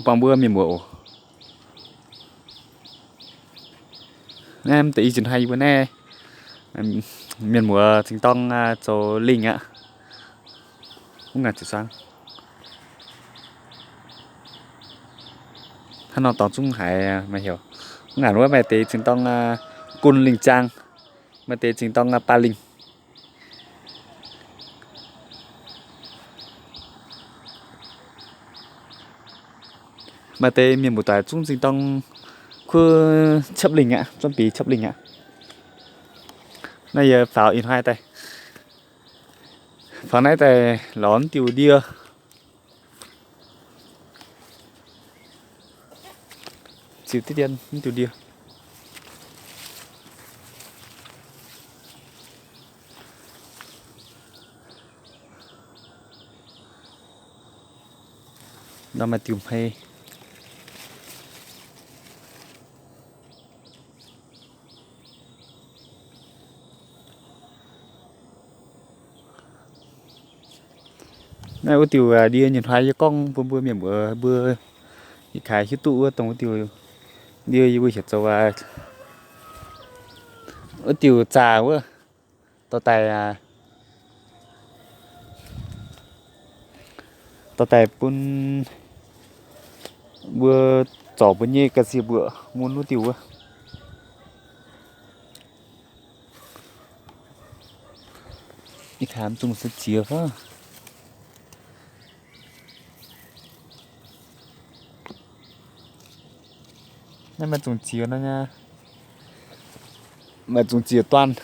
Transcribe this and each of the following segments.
buangh mbuo mienh muoz oc. Naaiv deix i nzunc hnoi yie mbuo naaiv mienh muoz zingh dorng zoux lingh aqv. Mv ngaanc ziepc zangv. Hnangv nor dorngx zungv haiz maaih heuc. Mv ngaanc wuov maaih deix zingh dorng gun lingh zaang, maaih deix zingh dorng baac lingh. Maaih deix mienh muoz-doic zungv zingh dorng kuv ciepv lingh aqv, zuonv biix ciepv lingh aqv. Naaiv yie faaux ih hnoi daaih, faaux naaiv daaih lorz mv diuh ndie. Ziux diqv dien mv diuh ndie. Nor maaih diuh hmei. Naaiv wuov diuh ndie nyei hnoi yie gorngv bun mbuo mienh muoz mbuo yietc kaaix hiuv duqv wuov dongh wuov diuh ndie yie mbuo heuc zoux wuov diuh zaah wuov, dorh daaih, dorh daaih bun mbuo zorc mbuo nyei ga'sie mbuoqc mun wuov diuh wuov. Ih hnoi zungh se ziex fai? Naaiv maaih zungh ziex nor nyei. Maaih zungh ziex duan.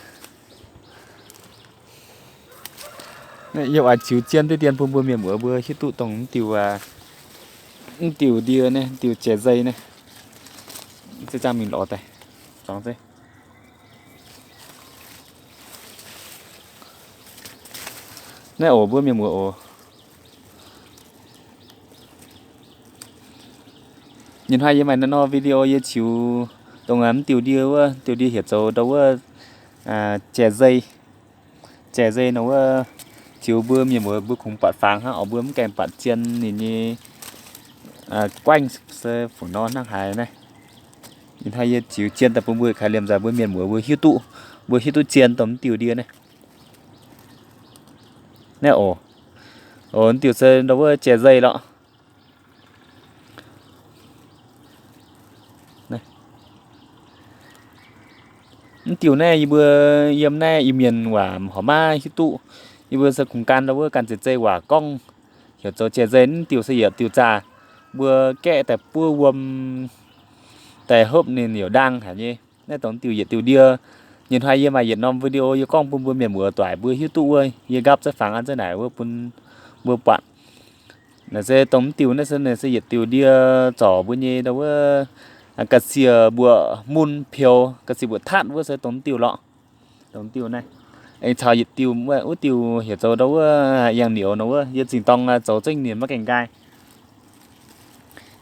Yie oix ziux zien diqv dien bun mbuo mienh muoz mbuo hiuv duqv dongh mv diuh, mv diuh ndie naaiv, mv diuh jai zei naaiv. Zengv zaangv mingh lorz daaih. Zuangx zeiv. Naaiv oc mbuo mienh muoz oc. Nyei hnoi yie maaih naaiv nor video yie ziux dongh mv diuh ndie wuov, diuh ndie heuc zoux ndau wuov jai zei. Jai zei nor wuov, ziux mbuo mienh muoz mbuo kungx buatc fangx hnangv oc, mbuo mv gaengh buatc zien ninh nyei guaengv se fungc nor hnangv haaix naaiv. Ih hnoi yie ziux zien daaih bun mbuo kaaix liemh nzaaih mbuo mienh muoz mbuo hiuv duqv, mbuo hiuv duqv zien dongh mv diuh ndie naaiv. Naaiv oc, oc, mv diuh se ndau wuov jai zei lorqc. Mv diuh naaiv yie mbuo yiem naaiv Iu-Mienh waac horpc maiv hiuv duqv. Yie mbuo se kungx gan ndau wuov ganh zeiz zei waac gorngv heuc zoux jai zei. Mv diuh se yietc diuh zaah, mbuo gaeqv daaih buov wuom daaih hopv ninh youc ndaang haic nyei. Naaiv dongh diuh yietc diuh ndie. Nyei hnoi yie maaih yietc norm video yie gorngv bun mbuo mienh muoz doic mbuo hiuv duqv wuov, yie nqaapv za'gengh fangx an za'gengh naaic wuov bun mbuo buatc. Naaiv se dongh mv diuh naaiv se, naaiv se yietc diuh ndie zorc mbuo nyei ndau wuov ga'sie mbuoqc mun peux, ga'sie mbuoqc tatv wuov se dongh mv diuh lorqc. Dongh diuh naaiv aengx caux yietc diuh wuov diuh heuc zoux ndau wuov yangh niouz nor wuov, yie zingh dorng zoux zengv ninh maiv gaengh nqaai.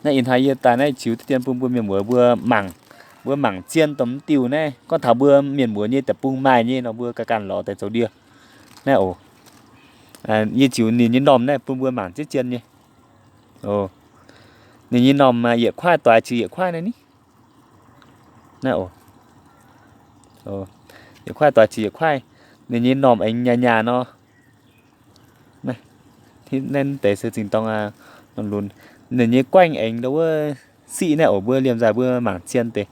Naaiv ih hnoi yie daaih naaiv ziux diqv dien bun mbuo mienh muoz mbuo mangc, mbuo mangc zien dongh mv diuh naaiv. Gorngv taux mbuo mienh muoz nyei deic-bung maaih nyei nor mbuo ganh ganh lorz daaih zoux ndie. Naaiv oc, yie ziux ninh nyei normh naaiv bun mbuo mangc ziex zien nyei. Ninh nyei normh yietc kuaaiv doix ziux yietc kuaaiv naaiv ni. Naaiv oc, yietc kuaaiv doix ziux yietc kuaaiv. Ninh nyei normh aengx nyaah nyaah nor. Naaiv deix se zingh dorng lunx. Ninh nyei guaengv aengx ndau wuov siqv naaiv oc, mbuo liemh nzaaih mbuo mangc zien deix.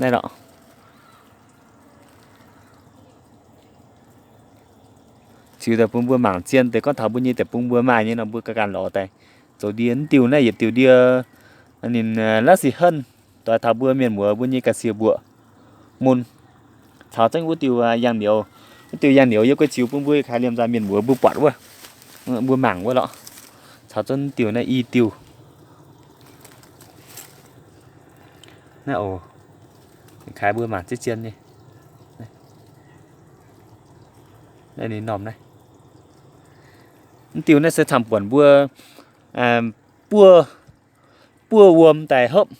Naaiv lorqc. Ziux daaih bun mbuo mangc zien deix, gorngv taux mbuo nyei deic-bung mbuo maaih nyei nor mbuo ganh ganh lorz daaih zoux ndie. Mv diuh naaiv yietc diuh ndie ninh la'sic henv doix taux mbuo mienh muoz mbuo nyei ga'sie mbuoqc mun. Caux zengv wuov diuh yangh niouz, wuov diuh yangh niouz yie guei ziux bun mbuo kaaix liemh nzaaih mienh muoz mbuo buatc wuov, mbuo mangc wuov lorqc. Caux zengv diuh naaiv i diuh. Naaiv oc, kaaix mbuo mangc ziex zien nyei. Naaiv ninh normh naaiv. Mv diuh naaiv se camv-buonc mbuo buov, buov wuom daaih hopv,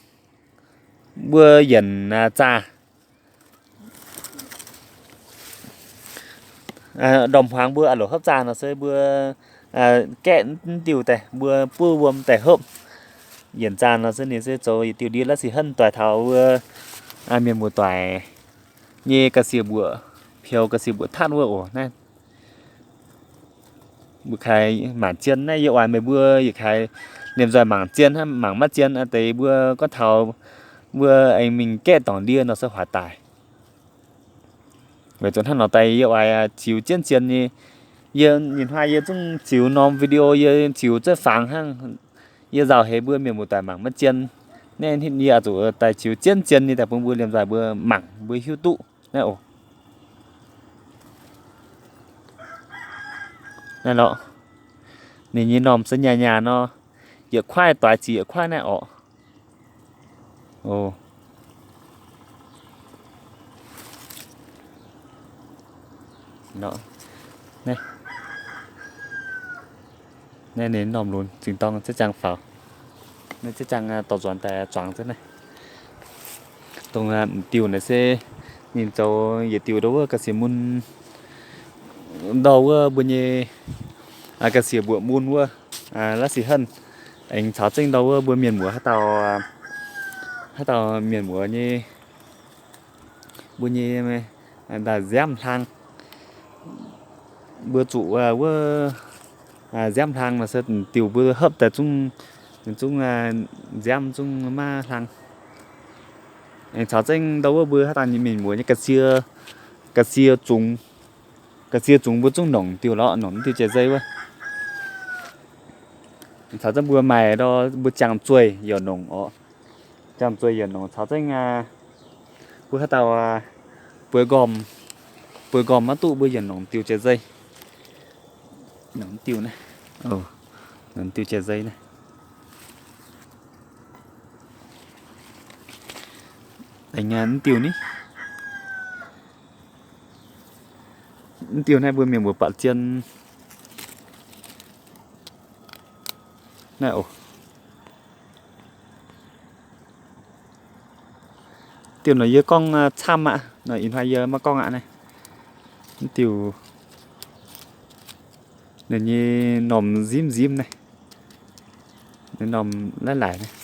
mbuo yienc zaah. Ndorm-hmuangx mbuo a'loc hopv zaah nor se mbuo gaeqv mv diuh daaih mbuo buov wuom daaih hopv. Yienc zaanh nor se ninh se zoux yietc diuh ndie la'sic henv doic taux wuov mienh muoz-doic nyei ga'sie mbuoqc, peux ga'sie mbuoqc tatv wuov oc. Naaiv mbuo kaaix mangc zien naaiv, yie oix meih mbuo yietc kaaix liemh nzoih mangc zien hnangv, mangc maiv zien deix mbuo gorngv taux mbuo aengx mingh gaeqv dorngc ndie nor se hoic daic. Weic zuqc hnangv nor daaih yie oix ziux jienv zien nyei. Yie nyei hnoi yie zungv ziux norm video yie ziux zuov fangx hnangv. Yie nzauh heix mbuo mienh muoz-doic mangc maiv zien. Naaiv yie oix zuqc daaih ziux jienv zien nyei daaih bun mbuo liemh nzoih mbuo mangc mbuo hiuv duqv naaiv oc. Naaiv lorqc, ninh nyei normh se nyaah nyaah nor, yietc kuaaiv doix ziqc yietc kuaaiv naaiv orqc. Naaiv ninh normh lunx zingh dorng ziex jaang faaux, naaiv ziex jaang dorh nzuonx daaih zuangx ziex naaiv. Dongh m'diuh naaiv se ninh zoux yietc diuh ndau wuov ga'sie mun, ndau wuov mbuo nyei ga'sie mbuoqc mun wuov, la'sic henv. Aengx caux zengv ndau wuov mbuo mienh muoz haaix dauh, haaix dauh mienh muoz nyei, mbuo nyei nziaamv hlang, mbuo zuqc wuov nziaamv hlang nor se diuh mbuo hopv daaih zungv, zungv nziaamv zungv maiv hlang. Aengx caux zengv ndau wuov mbuo haaix dauh nyei mienh muoz nyei ga'sie, ga'sie zungx, ga'sie zungx mbuo zungv nongc diuh lorqc, nongc diuh jai zei wuov. Caux zengv mbuo maaih ndau mbuo jangx zueih yaac nongc oc. Jangx zueih yaac nongc caux zengv mbuo haaix dauh bueix nqormh, bueix nqormh maiv duqv mbuo yaac nongc diuh jai zei. Nongc diuh naaiv, nongc diuh jai zei naaiv. Aengx mv diuh ni, mv diuh naaiv mbuo mienh muoz baac zien naaiv oc. Diuh nor yie gorngv camv aqv, nor ih hnoi yie maiv gorngv aqv naaiv. Mv diuh ninh nyei normh nzimv nzimv naaiv, ninh normh laiv laic naaiv.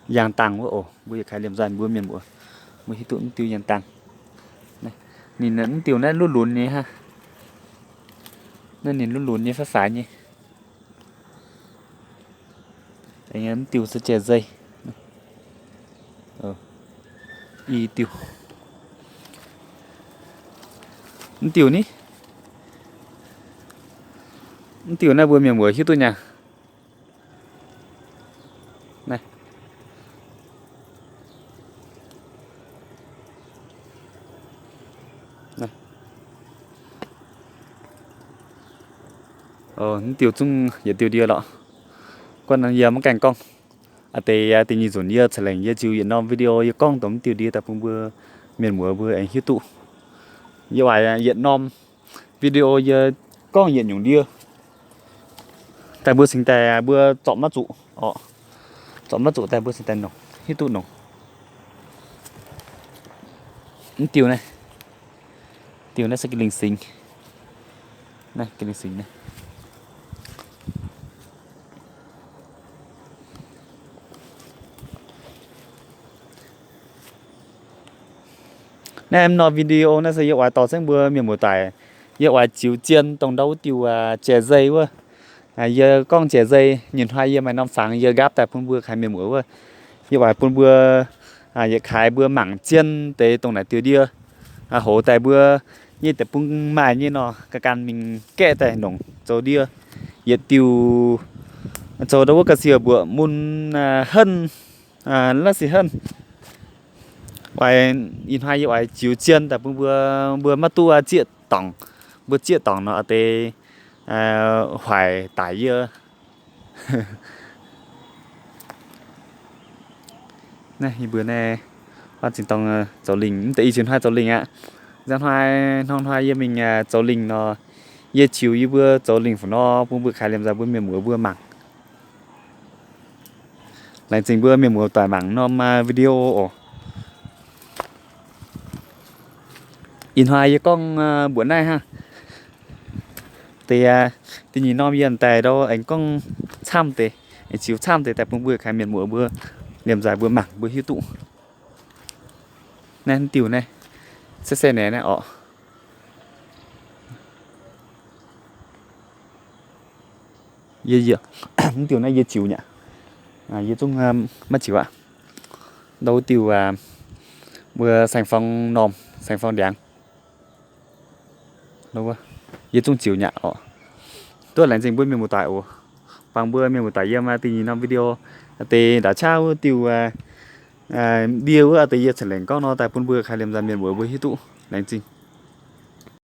Yangh dangh wuov oc, mbuo yietc kaaix liemh nzoih mbuo mienh muoz mbuo hiuv duqv mv diuh yangh dangh. Ninh mv diuh naaiv luv lunx nyei hnangv. Naaiv ninh luv lunx nyei faix faix nyei. Mv diuh se jai zei. I diuh. Mv diuh ni, mv diuh naaiv mbuo mienh muoz hiuv duqv nyaah. Mv diuh zungv yietc diuh ndie lorqc. Guanh yie maiv gaengh gorngv. Aa deix, deix nyei nzunc yie ceix lengc yie ziux yietc norm video yie gorngv dongh mv diuh ndie daaih bun mbuo mienh muoz mbuo aengx hiuv duqv. Yie oix yietc norm video yie gorngv yietc nyungc ndie daaih mbuo cingx daaih mbuo zorpc maiv zuqc oc. Zorpc maiv zuqc daaih mbuo cingx daaih nongc, hiuv duqv nongc. Mv diuh naaiv, diuh naaiv se ga'lingh singx. Naaiv ga'lingh singx naaiv. Naaiv norm video naaiv se yie oix dorh zengv mbuo mienh muoz-doic, yie oix ziux zien dongh ndau wuov diuh jai zei wuov. Yie gorngv jai zei, nyei hnoi yie maaih norm fangx yie nqaapv daaih bun mbuo kaaix mienh muoz wuov. Yie oix bun mbuo yietc kaaix mbuo mangc zien deix dongh naaic diuh ndie. Hoz daaih mbuo nyei deic-bung maaih nyei nor, ganh ganh mingh gaeqv daaih nongc zoux ndie. Yietc diuh zoux ndau wuov ga'sie mbuoqc mun henv, la'sic henv. Oix ih hnoi yie oix ziux zien daaih bun mbuo, mbuo maiv duqv zieqv dorngc. Mbuo zieqv dorngc nor deix hoic daic yie. Naaiv yie mbuo naaiv, zinh dorng zoux lingh, mv deix i ziux hnoi zoux lingh aqv. Nzangc hnoi, hnoi-hnoi yie mingh zoux lingh nor, yie ziux yie mbuo zoux lingh fuqv nor bun mbuo kaaix liemh nzaaih mbuo mienh muoz mbuo mangc. Laengz zingh mbuo mienh muoz doic mangc norm video oc. Ih hnoi yie gorngv mbuoqc naaiv hnangv. Deix, da'nyeic norm yie daaih ndau aengx gorngv camv deix, aengx ziux camv deix daaih bun mbuo kaaix mienh muoz mbuo liemh nzaaic mbuo mangc mbuo hiuv duqv. Naaiv diuh naaiv, se se naaiv naaiv orqc. Yie, yie, mv diuh naaiv yie ziux nyei. Yie zungv maiv ziux aqv. Ndau diuh mbuo saeng-forng normh, saeng-forng ndiangx. Yie zungv ziux nyei orqc. Duqv laengz zingh mbuo mienh muoz-doic oc. Bangc mbuo mienh muoz-doic yiem da'nyeic norm video deix ndaauv qaqv wuov diuh ndie wuov deix yie cingx lengc gorngv nor daaih bun mbuo kaaix liemh nzaaic mienh muoz mbuo hiuv duqv. Laengz zingh.